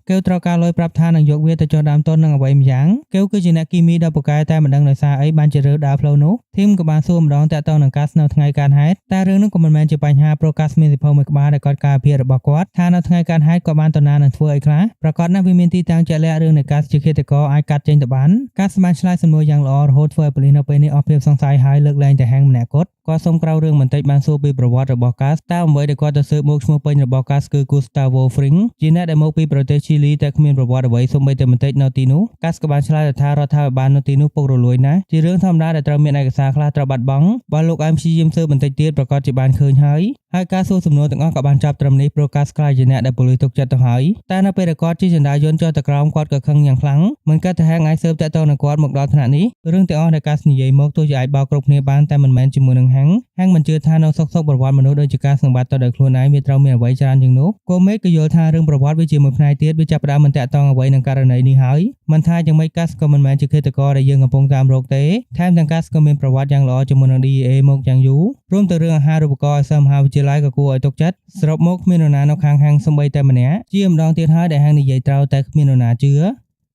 កេវត្រូវការលុយប្រាប់ថានឹងយកវាទៅចុះដើមទុននឹងអ្វីម្យ៉ាងកេវគឺជាអ្នកគីមីដ៏ពូកែតែមិនដឹងដោយសារអីបានជារើដើរផ្លូវនោះធីមក៏បានសួរម្ដងតាក់ទងនឹងកាសនៅថ្ងៃកើតហេតុតែរឿងនោះក៏មិនមែនជាបញ្ហាព្រោះកាសមានសិភៅមួយក្បាលដែលគាត់ការពាររបស់គាត់ថានៅថ្ងៃកើតហេតុគាត់បានទៅណានឹងធ្វើអីខ្លះប្រកាសណាស់វាមានទីតាំងជាក់លាក់រឿងនៃកាសជាឃាតករអាចកាត់ចេញទៅបានកាសបានឆ្លើយសំណួរយ៉ាងល្អរហូតធ្វើឲ្យប៉ូលីសនៅពេលនេះអស់ភាព ភាពសង្ស័យហើយលើកលែងតែហាងម្នាក់គត់គាត់សុំក្រៅរឿងបន្តិចបានសួរពីប្រវត្តិរបស់កាសតាមអ្វីដែលគាត់ទៅស៊ើបមកឈ្មោះពេញរបស់កាសគឺ Gustavo Fring ជាអ្នកដែលមកពីប្រទេសឈីលីតែគ្មានប្រវត្តិអ្វីសូម្បីតែបន្តិចនៅទីនោះកាសក៏បានឆ្លើយថារដ្ឋាភិបាលនៅទីនោះពុករលួយណាស់ជារឿងធម្មតាដែលត្រូវមានឯកសារខ្លះត្រូវបាត់បង់បើលោកឯងព្យាយាមស៊ើបបន្តិចទៀតប្រកាសជាបានឃើញហើយហើយការសួរសំណួរទាំងអស់ក៏បានចាប់ត្រឹមនេះព្រោះកាសខ្លាចជាអ្នកដែលប៉ូលីសទុកចិត្តទៅហើយតែនៅពេលដែលគាត់ជិះចន្ទាយន្តចុះទៅក្រោមគាត់ក៏ខឹងយ៉ាងខ្លាំងមិនគិតថាហាងអាចស៊ើបតាក់ទងនឹងគាត់មកដល់ថ្នាក់នេះរឿងទាំងអស់ដែលកាសនិយាយមកទោះជាអាចបោកគ្រប់គ្នាបានតែមិនមែនជាមួយនឹងហាងហាងមិនជឿថានៅសុកសុកប្រវត្តិមនុស្សដូចជាការសម្បត្តិទៅដោយខ្លួនឯងវាត្រូវមានអ្វីច្រើនជាងនោះគោមេក៏យល់ថារឿងប្រវត្តិវាជាមួយផ្នែកទៀតវាចាប់ផ្ដើមមិនតាក់ទងអ្វីនឹងករណីនេះហើយមិនថាយ៉ាងម៉េចកាសក៏មិនមែនជាឃាតករដែលយើងកំពុងតាមរកទេថែមទាំងកាសក៏មានប្រវត្តិយ៉ាងល្អជាមួយនឹង DEA មកយ៉ាងយូររួមទៅរឿងអាហារូបករណ៍ឲ្យសិស្សមហាវិទ្យាល័យក៏គួរឲ្យទុកចិត្តសរុបមកគ្មាននរណានៅខាងហាងសំបីតែម្នាក់ជាម្ដងទៀតហើយដែលហាងនិយាយត្រូវតែគ្មាននរណាជឿ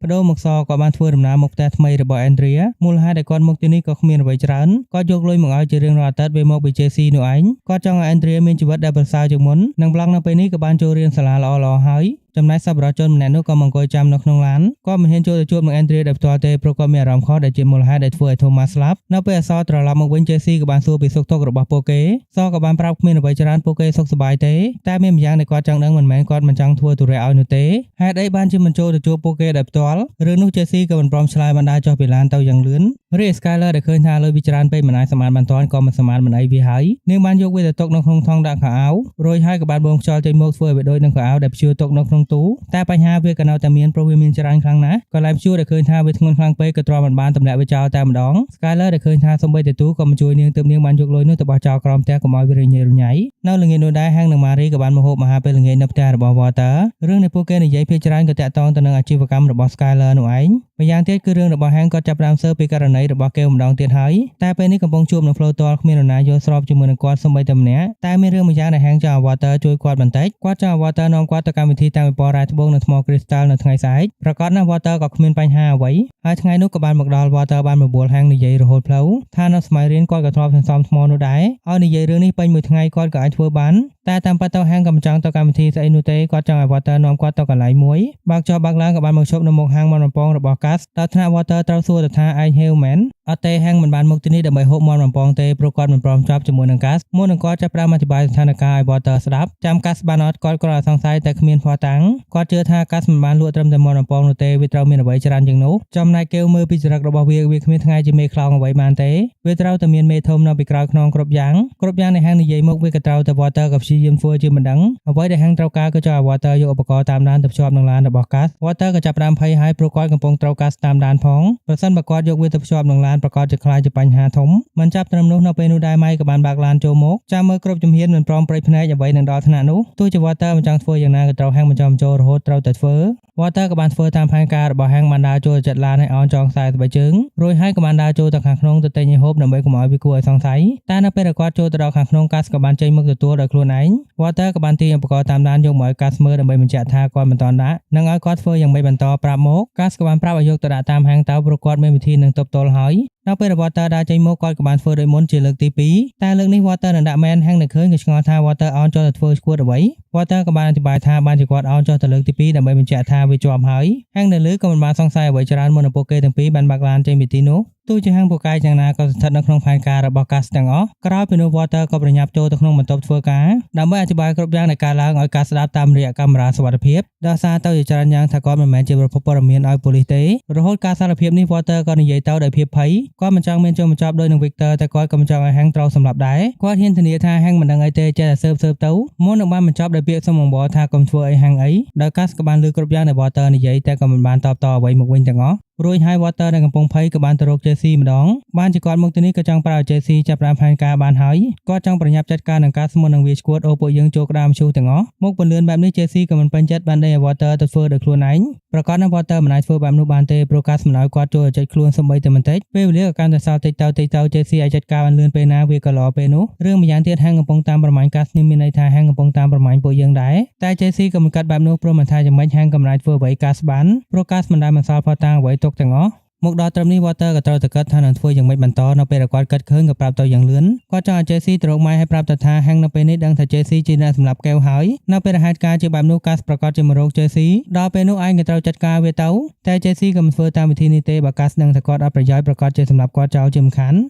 បដូរមកសក៏បានធ្វើដំណើរមកផ្ទះថ្មីរបស់អេនដ្រីមូលហេតុដែលគាត់មកទីនេះក៏គ្មានអ្វីច្រើនគាត់យកលុយមកឲ្យជារៀងរាល់អាទិត្យវាមកពី JC នោះឯងគាត់ចង់ឲ្យអេនដ្រីមានជីវិតដែលប្រសើរជាងមុននិងប្លង់នៅពេលនេះក៏បានចូលរៀនសាលាល្អៗហើយចំណែកសប្បុរសជនម្នាក់នោះក៏មកអង្គុយចាំនៅក្នុងឡានគាត់មិនហ៊ានចូលទៅជួបនឹងអេនដ្រីដោយផ្ទាល់ទេព្រោះគាត់មានអារម្មណ៍ខុសដែលជាមូលហេតុដែលធ្វើឲ្យថូម៉ាស់ស្លាប់នៅពេលអសត្រឡប់មកវិញជេស៊ីក៏បានសួរពីសុខទុក្ខរបស់ពួកគេសក៏បានប្រាប់គ្មានអ្វីច្រើនពួកគេសុខសប្បាយទេតែមានម្យ៉ាងដែលគាត់ចង់ដឹងមិនមែនគាត់មិនចង់ធ្វើទុរៈឲ្យនោះទេហេតុអីបានជាមិនចូលទៅជួបពួកគេដោយផ្ទាល់រឿងនោះជេស៊ីក៏មិនព្រមឆ្លើយបានដើរចុះពីឡានទៅយ៉ាងលឿនរីឯ Skyler ដែលឃើញថាលុយវាច្រើនពេកមិនអាចសម្អាតបានទាន់ក៏មិនសម្អាតមិនអីវាហើយនាងបានយកវាទៅទុកនៅក្នុងថង់ដាក់ខោអាវរួចហើយក៏បានបូមខ្យល់ចេញមកធ្វើឲ្យវាដូចនឹងខោអាវដែលព្យួរទុកនៅក្នុងទូតែបញ្ហាវាក៏នៅតែមានព្រោះវាមានច្រើនខ្លាំងណាស់កន្លែងព្យួរដែលឃើញថាវាធ្ងន់ខ្លាំងពេកក៏ទ្រាំមិនបានទម្លាក់វាចោលតែម្ដង Skyler ដែលឃើញថាសូម្បីតែទូក៏មិនជួយនាងទើបនាងបានយកលុយនោះទៅបោះចោលក្រោមផ្ទះកុំឲ្យវារញ៉េរញ៉ៃនៅល្ងាចនោះដែរហាងនិងម៉ារីក៏បានមកហូបអាហារពេលល្ងាចនៅផ្ទះរបស់ Walter រឿងដែលពួកគេនិយាយភាគច្រើនក៏តាក់ទងទៅនឹងអាជីវកម្មរបស់ Skyler នោះឯងម្យ៉ាងទៀតគឺរឿងរបស់ហាងគាត់ចាប់ផ្ដើមស៊ើបពីករណីរបស់គេម្ដងទៀតហើយតែពេលនេះកំពុងជួបនឹងផ្លូវតល់គ្មាននរណាយល់ស្របជាមួយនឹងគាត់សូម្បីតែម្នាក់តែមានរឿងម្យ៉ាងដែលហាងចង់ឲ្យ Walter ជួយគាត់បន្តិចគាត់ចង់ឲ្យ Walter នាំគាត់ទៅកម្មវិធីតាំងពិព័រណ៍រ៉ែត្បូងនៅថ្មគ្រីស្តាល់នៅថ្ងៃស្អែកប្រកាសណាស់ Walter ក៏គ្មានបញ្ហាអ្វីហើយថ្ងៃនោះក៏បានមកដល់ Walter បានបបួលហាងនិយាយរហូតផ្លូវថានៅសម័យរៀនគាត់ក៏ធ្លាប់សន្សំថ្មនោះដែរឲ្យនិយាយរឿងនេះពេញមួយថ្ងៃគាត់ក៏អាចធ្វើបានតែតាមពិតទៅហាងក៏មិនចង់ទៅកម្មវិធីស្អីនោះទេគាត់ចង់ឲ្យ Walter នាំគាត់ទៅកន្លែងមួយបើកចុះបើកឡើងក៏បានមកឈប់នៅមុខហាងមាន់បំពងរបស់កាសដល់ថ្នាក់ Walter ត្រូវសួរទៅថាឯងហេវមែនអត់ទេហាងមិនបានមកទីនេះដើម្បីហូបមាន់បំពងទេព្រោះគាត់មិនព្រមចប់ជាមួយនឹងកាសមុននឹងគាត់ចាប់ផ្ដើមអធិប្បាយស្ថានភាពឲ្យ Walter ស្ដាប់ចាំកាសបានអត់គាត់គ្រាន់តែសង្ស័យតែគ្មានភស្តុតាងគាត់ជឿថាកាសមិនបានលក់ត្រឹមតែមាន់បំពងនោះទេវាត្រូវមានអ្វីច្រើនជាងនោះចំណែកកែវមើលពីចរិតរបស់វាវាគ្មានថ្ងៃជាមេខ្លោងអ្វីបានទេវាត្រូវតែមានមេធំនៅពីក្រោយខ្នងគ្រប់យ៉ាងគ្រប់យ៉ាងនៃហាងនិយាយមកវាក៏ត្រូវតែ Walter ក៏ព្យាយាមធ្វើជាមិនដឹងអ្វីដែលហាងត្រូវការគឺចង់ឲ្យ Walter យកឧបករណ៍តាមដានទៅភ្ជាប់នឹងឡានរបស់កាស Walter ក៏ចាប់ផ្ដើមភ័យហើយព្រោះគាត់កំពុងត្រូវកាសតាមដានផងប្រសិនបើគាត់យកវាទៅភ្ជាប់នឹងឡានប្រកាសជាខ្លាចជាបញ្ហាធំមិនចាប់ត្រឹមនោះនៅពេលនោះដែរម៉ៃក៏បានបើកឡានចូលមកចាំមើលគ្រប់ជំហានមិនព្រមព្រៃភ្នែកអ្វីនឹងដល់ថ្នាក់នោះទោះជា Walter មិនចង់ធ្វើយ៉ាងណាក៏ត្រូវហាងបញ្ចំចូលរហូតត្រូវតែធ្វើ Walter ក៏បានធ្វើតាមផែនការរបស់ហាងបានដើរចូលចិត្តឡានឲ្យអោនចងខ្សែស្បែកជើងរួចហើយក៏បានដើរចូលទៅខាងក្នុងទៅទិញឲ្យហូបដើម្បីកុំឲ្យវាគួរឲ្យសង្ស័យតែនៅពេលដែលគាត់ចូលទៅដល់ខាងក្នុងកាសក៏បានចេញមកទទួលដោយខ្លួនឯង Walter ក៏បានទាញឧបករណ៍តាមដានយកមកឲ្យកាសមើលដើម្បីបញ្ជាក់ថាគាត់មិនទាន់ដាក់និងឲ្យគាត់ធ្វើយ៉ាងម៉េចបន្តប្រាប់មកកាសក៏បានប្រាប់ឲ្យយកទៅដាក់តាមហាងទៅព្រោះគាត់មានវិធីនឹងទប់ទល់ហើយដល់ពេល Walter ដើរចេញមកគាត់ក៏បានធ្វើដូចមុនជាលើកទី2តែលើកនេះ Walter នឹងដាក់មែនហាងនៅឃើញក៏ឆ្ងល់ថា Walter អោនចុះទៅធ្វើឈួតអ្វី Walter ក៏បានអធិប្បាយថាបានជាគាត់អោនចុះទៅលើកទី2ដើម្បីបញ្ជាក់ថាវាជាប់ហើយហាងនៅលើក៏មិនបានសង្ស័យអ្វីច្រើនមុននឹងពួកគេទាំងពីរបានបើកឡានចេញពីទីនោះទោះជាហាងពូកែយ៉ាងណាក៏ស្ថិតនៅក្នុងផែនការរបស់កាសទាំងអស់ក្រោយពីនោះ Walter ក៏ប្រញាប់ចូលទៅក្នុងបន្ទប់ធ្វើការដើម្បីអធិប្បាយគ្រប់យ៉ាងនៃការឡើងឲ្យការស្ដាប់តាមរយៈកាមេរ៉ាសុវត្ថិភាពដោយសារទៅជាច្រើនយ៉ាងថាគាត់មិនមែនជាប្រភពព័ត៌មានឲ្យប៉ូលីសទេរហូតការសារភាពនេះ Walter ក៏និយាយទៅដោយភាពភ័យគាត់មិនចង់មានចុងបញ្ចប់ដោយនឹង Victor តែគាត់ក៏មិនចង់ឲ្យហាងត្រូវសម្លាប់ដែរគាត់ហ៊ានធានាថាហាងមិនដឹងអីទេចេះតែស៊ើបស៊ើបទៅមុននឹងបានបញ្ចប់ដោយពាក្យសុំអង្វរថាកុំធ្វើអីហាងអីដោយកាសក៏បានលើគ្រប់យ៉ាងដែល Walter និយាយតែក៏មិនបានតបតអ្វីមកវិញទាំងអស់រួចហើយ Walter ដែលកំពុងភ័យក៏បានទៅរក Jesse ម្ដងបានជាគាត់មកទីនេះក៏ចង់ប្រើ Jesse ចាប់ផ្ដើមផែនការបានហើយគាត់ចង់ប្រញាប់ចាត់ការនឹងការស្មុននឹងវាឈួតអូពួកយើងចូលក្តាមឈូសទាំងអស់មកពន្លឿនបែបនេះ Jesse ក៏មិនពេញចិត្តបានដេញឲ្យ Walter ទៅធ្វើដោយខ្លួនឯងប្រកាសណាស់ Walter មិនអាចធ្វើបែបនោះបានទេព្រោះការសម្ដៅគាត់ចូលចិត្តខ្លួនសំបីតែបន្តិចពេលវេលាក៏កាន់តែសល់តិចទៅតិចទៅ Jesse អាចចាត់ការបានលឿនពេលណាវាក៏ល្អពេលនោះរឿងម្យ៉ាងទៀតហាងកំពុងតាមប្រមាញ់កាសនេះមានន័យថាហាងកំពុងតាមប្រមាញ់ពួកយើងដែរតែ Jesse ក៏មិនកាត់បែបនោះព្រោះមិនថាយ៉ាងម៉េចហាងក៏មិនអាចធ្វើអ្វីកាសបានព្រោះកាសមិនដែលបន្សល់ផុសតាងអ្វីទុកទាំងអស់ មកដល់ត្រឹមនេះ Walter ក៏ត្រូវតែគិតថានឹងធ្វើយ៉ាងម៉េចបន្តនៅពេលដែលគាត់គិតឃើញក៏ប្រាប់ទៅយ៉ាងលឿនគាត់ចង់ឲ្យ Jesse ទៅរកម៉ែឲ្យប្រាប់ទៅថា Hank នៅពេលនេះដឹងថា Jesse ជាអ្នកសម្លាប់កែវហើយនៅពេលដែលហេតុការណ៍ជាបែបនោះកាសប្រកាសជាមករក Jesse ដល់ពេលនោះឯងក៏ត្រូវចាត់ការវាទៅតែ Jesse ក៏មិនធ្វើតាមវិធីនេះទេបើកាសដឹងថាគាត់អត់ប្រយោជន៍ប្រកាសជាសម្លាប់គាត់ចោលជាមិនខាន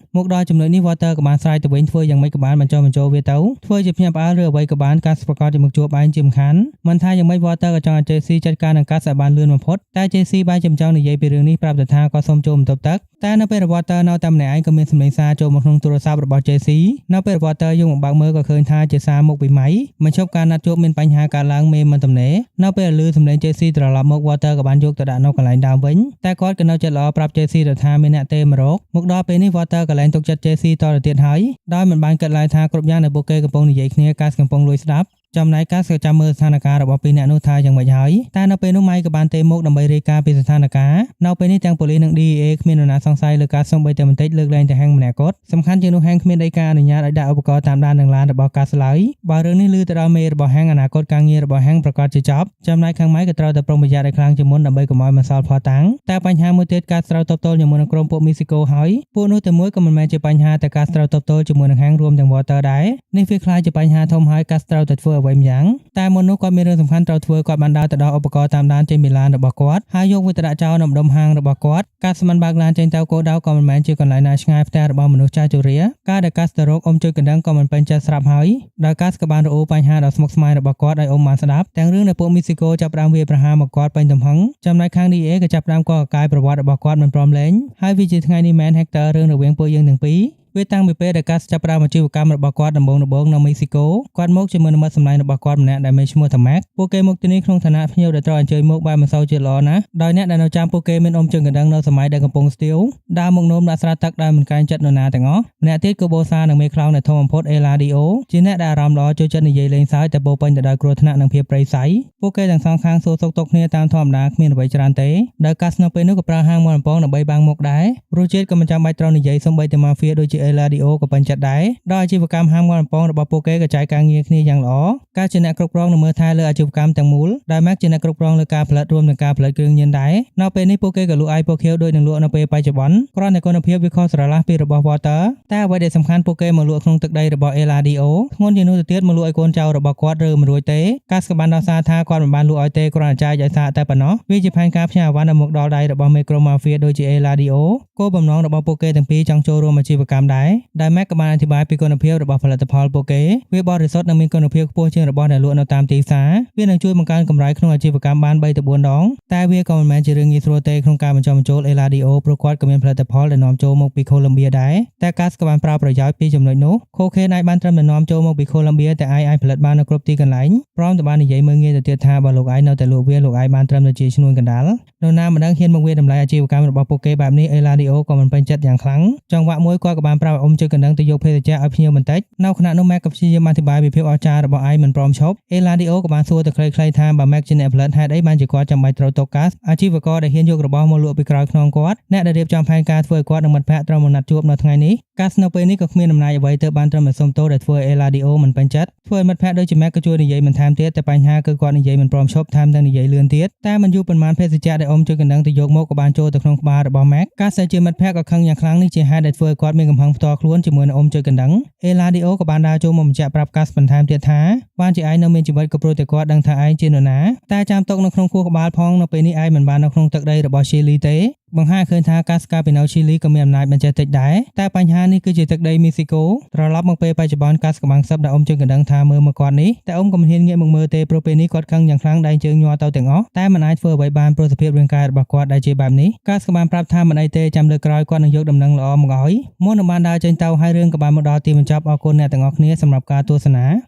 មកដល់ចំណុចនេះ Walter ក៏បានស្រែកទៅវិញធ្វើយ៉ាងម៉េចក៏បានបញ្ចុះបញ្ចូលវាទៅធ្វើជាភ្ញាក់ផ្អើលឬអ្វីក៏បានកាសប្រកាសជាមកជួបឯងជាមិនខានមិនថាយ៉ាងម៉េច Walter ក៏ចង់ឲ្យ Jesse ចាត់ការនឹងកាសឲ្យបានលឿនបំផុតតែ Jesse បែរជាមិនចង់និយាយពីរឿងនេះប្រាប់ទៅថាគាត់សូមចូលបន្ទប់ទឹកតែនៅពេល Walter នៅតែម្នាក់ឯងក៏មានសំឡេងសារចូលមកក្នុងទូរស័ព្ទរបស់ Jesse នៅពេល Walter យកមកបើកមើលក៏ឃើញថាជាសារមកពីម៉ៃមិនឈប់ការណាត់ជួបមានបញ្ហាកើតឡើងមេមិនទំនេរនៅពេលឮសំឡេង Jesse ត្រឡប់មក Walter ក៏បានយកទៅដាក់នៅកន្លែងដើមវិញតែគាត់ក៏នៅចិត្តល្អប្រាប់ Jesse ទៅថាមានអ្នកទេមករកមកដល់ពេលនេះ Walter ក៏លែងទុកចិត្ត Jesse តទៅទៀតហើយដោយមិនបានគិតឡើយថាគ្រប់យ៉ាងដែលពួកគេកំពុងនិយាយគ្នាកាសកំពុងលួចស្ដាប់ចំណែកកាសក៏ចាំមើលស្ថានភាពរបស់ពីរអ្នកនោះថាយ៉ាងម៉េចហើយតែនៅពេលនោះម៉ៃក៏បានទេមកដើម្បីរាយការណ៍ពីស្ថានភាពនៅពេលនេះទាំងប៉ូលីសនិង DEA គ្មាននរណាសង្ស័យលើការសូម្បីតែបន្តិចលើកលែងតែហាងម្នាក់គាត់សំខាន់ជាងនោះហាងគ្មានដីកាអនុញ្ញាតឲ្យដាក់ឧបករណ៍តាមដាននឹងឡានរបស់កាសឡើយបើរឿងនេះឮទៅដល់មេរបស់ហាងអនាគតការងាររបស់ហាងប្រកាសជាចប់ចំណែកខាងម៉ៃក៏ត្រូវតែប្រុងប្រយ័ត្នឲ្យខ្លាំងជាងមុនដើម្បីកុំឲ្យមិនសល់ភស្តុតាងតែបញ្ហាមួយទៀតការត្រូវតបទល់ជាមួយនឹងក្រុមពួកមីស៊ីកូហើយពួកនោះតែមួយក៏មិនមែនជាបញ្ហាតែការត្រូវតបទល់ជាមួយនឹងហាងរួមទាំង Walter ដែរនេះវាក្លាយជាបញ្ហាធំហើយការត្រូវតែធ្វើអ្វីម្យ៉ាងតែមុននោះគាត់មានរឿងសំខាន់ត្រូវធ្វើគាត់បានដើរទៅដល់ឧបករណ៍តាមដានចេញពីឡានរបស់គាត់ហើយយកវាទៅដាក់ចោលនៅម្ដុំហាងរបស់គាត់កាសមិនបើកឡានចេញទៅគោលដៅក៏មិនមែនជាកន្លែងណាឆ្ងាយផ្ទះរបស់មនុស្សចាស់ជរាការដែលកាសទៅរកអ៊ំជួយកណ្ដឹងក៏មិនពេញចិត្តស្រាប់ហើយដោយកាសក៏បានរអ៊ូបញ្ហាដ៏ស្មុគស្មាញរបស់គាត់ឲ្យអ៊ំបានស្ដាប់ទាំងរឿងដែលពួកមីស៊ីកូចាប់ផ្ដើមវាយប្រហារមកគាត់ពេញទំហឹងចំណែកខាង DA ក៏ចាប់ផ្ដើមកកកាយប្រវត្តិរបស់គាត់មិនព្រមលែងហើយវាជាថ្ងៃនេះមែន Hector រឿងរវាងពួកយើងទាំងពីរវាតាំងពីពេលដែលកាសចាប់ផ្ដើមអាជីវកម្មរបស់គាត់ដំបូងៗនៅមីស៊ីកូគាត់មកជាមួយនឹងមិត្តសម្លាញ់របស់គាត់ម្នាក់ដែលមានឈ្មោះថាម៉ាក់ពួកគេមកទីនេះក្នុងឋានៈភ្ញៀវដែលត្រូវអញ្ជើញមកបែបមិនសូវជាល្អណាស់ដោយអ្នកដែលនៅចាំពួកគេមានអ៊ំជើងកណ្ដឹងនៅសម័យដែលកំពុងស្ទាវដើរមកនោមដាក់ស្រាទឹកដោយមិនក្រែងចិត្តនរណាទាំងអស់ម្នាក់ទៀតគឺបូសានិងមេខ្លោងដែលធំបំផុតអេឡាឌីអូជាអ្នកដែលអារម្មណ៍ល្អចូលចិត្តនិយាយលេងសើចតែពោពេញទៅដោយគ្រោះថ្នាក់និងភាពព្រៃផ្សៃពួកគេទាំងសងខាងសួរសុខទុក្ខគ្នាតាមធម្មតាគ្មានអ្វីច្រើនទេដោយកាសនៅពេលនោះក៏ប្រើហាងមាន់អំពងដើម្បីបាំងមុខដែររសជាតិក៏មិនចាំបាច់ត្រូវនិយាយសូម្បីតែម៉ាហ្វៀដូចជាអេឡាឌីអូក៏ពេញចិត្តដែរដោយអាជីវកម្មហាងមាន់អំពងរបស់ពួកគេក៏ចែកការងារគ្នាយ៉ាងល្អការជាអ្នកគ្រប់គ្រងនិងមើលថែលើអាជីវកម្មទាំងមូលដោយម៉ាក់ជាអ្នកគ្រប់គ្រងលើការផលិតរួមនឹងការផលិតគ្រឿងញៀនដែរនៅពេលនេះពួកគេក៏លក់អាយពណ៌ខៀវដូចនឹងលក់នៅពេលបច្ចុប្បន្នគ្រាន់តែគុណភាពវាខុសស្រឡះពីរបស់ Walter តែអ្វីដែលសំខាន់ពួកគេមកលក់ក្នុងទឹកដីរបស់ Eladio ធ្ងន់ជាងនោះទៅទៀតមកលក់ឲ្យកូនចៅរបស់គាត់ឬមិនរួចទេកាសក៏បានដោះសារថាគាត់មិនបានលក់ឲ្យទេគ្រាន់តែចែកឲ្យសាកតែប៉ុណ្ណោះវាជាផែនការផ្ញើអវ៉ាន់ឲ្យមកដល់ដៃរបស់មេក្រុមម៉ាហ្វៀដូចជា Eladio គោលបំណងរបស់ពួកគេទាំងពីរចង់ចូលរួមអាជីវកម្មដែរដែល Mac ក៏បានអធិប្បាយពីគុណភាពរបស់ផលិតផលពួកគេវាបរិសុទ្ធនិងមានគុណភាពខ្ពស់ជាងរបស់ដែលលក់នៅតាមទីផ្សារវានឹងជួយបង្កើនកម្រៃក្នុងអាជីវកម្មបាន3ទៅ4ដងតែវាក៏មិនមែនជារឿងងាយស្រួលទេក្នុងការបញ្ចុះបញ្ចូល Eladio ព្រោះគាត់ក៏មានផលិតផលដែលនាំចូលមកពីកូឡុំបៀដែរតែកាសក៏បានប្រើប្រយោជន៍ពីចំណុចនោះខូខេនអាចបានត្រឹមតែនាំចូលមកពីកូឡុំបៀតែអាចផលិតបាននៅគ្រប់ទីកន្លែងព្រមទាំងបាននិយាយមើលងាយទៅទៀតថាបើលោកឯងនៅតែលក់វាលោកឯងបានត្រឹមតែជាឈ្នួនកណ្ដាលនរណាមិនដឹងហ៊ានមកវាតម្លៃអាជីវកម្មរបស់ពួកគេបែបនេះ Eladio ក៏មិនពេញចិត្តយ៉ាងខ្លាំងចង្វាក់មួយគាត់ក៏បានប្រាប់អ៊ំជើកណ្ដឹងទៅយកភេសជ្ជៈឲ្យភ្ញៀវបន្តិចនៅខណៈនោះ Mac ក៏ព្យាយាមអធិប្បាយពីភាពអស្ចារ្យរបស់ឯងមិនព្រមឈប់ Eladio ក៏បានសួរទៅខ្លីៗថាបើ Mac ជាអ្នកផលិតហេតុអីបានជាគាត់ចាំបាច់ត្រូវតុកកាសអាជីវករដែលហ៊ានយករបស់មកលក់ពីក្រោយខ្នងគាត់អ្នកដែលរៀបចំផែនការធ្វើឲ្យគាត់និងមិត្តភ័ក្តិត្រូវមកណាត់ជួបនៅថ្ងៃនេះកាសនៅពេលនេះក៏គ្មានអំណាចអ្វីទៅបានត្រឹមតែសុំទោសដែលធ្វើឲ្យ Eladio មិនពេញចិត្តធ្វើឲ្យមិត្តភ័ក្តិដូចជា Mac ក៏ជួយនិយាយបន្ថែមទៀតតែបញ្ហាគឺគាត់និយាយមិនព្រមឈប់ថែមទាំងនិយាយលឿនទៀតតែមិនយូរប៉ុន្មានភេសជ្ជៈដែលអ៊ំជួយកណ្ដឹងទៅយកមកក៏បានចូលទៅក្នុងក្បាលរបស់ Mac កាសដែលជាមិត្តភ័ក្តិក៏ខឹងយ៉ាងខ្លាំងនេះជាហេតុដែលធ្វើឲ្យគាត់មានកំហឹងផ្ទាល់ខ្លួនជាមួយនឹងអ៊ំជួយកណ្ដឹង Eladio ក៏បានដើរចូលមកបញ្ជាក់ប្រាប់កាសបន្ថែមទៀតថាបានជាឯងនៅមានជីវិតក៏ព្រោះតែគាត់ដឹងថាឯងជានរណាតែចាំទុកនៅក្នុងខួរក្បាលផងនៅពេលនេះឯងមិនបាននៅក្នុងទឹកដីរបស់ Chile ទេបង្ហាញឃើញថាកាសកាពីនៅឈីលីក៏មានអំណាចមិនចេះតិចដែរតែបញ្ហានេះគឺជាទឹកដីមីស៊ីកូត្រឡប់មកពេលបច្ចុប្បន្នកាសក៏បានខ្សឹបដែលអ៊ំជើងកណ្ដឹងថាមើលមកគាត់នេះតែអ៊ំក៏មិនហ៊ានងាកមកមើលទេព្រោះពេលនេះគាត់ខឹងយ៉ាងខ្លាំងដៃជើងញ័រទៅទាំងអស់តែមិនអាចធ្វើអ្វីបានព្រោះសភាពរាងកាយរបស់គាត់ដែលជាបែបនេះកាសក៏បានប្រាប់ថាមិនអីទេចាំលើកក្រោយគាត់នឹងយកដំណឹងល្អមកឲ្យមុននឹងបានដើរចេញទៅហើយរឿងក៏បានមកដល់ទីបញ្ចប់អរគុណអ្នកទាំងអស់គ្នាសម្រាប់ការទស្សនា។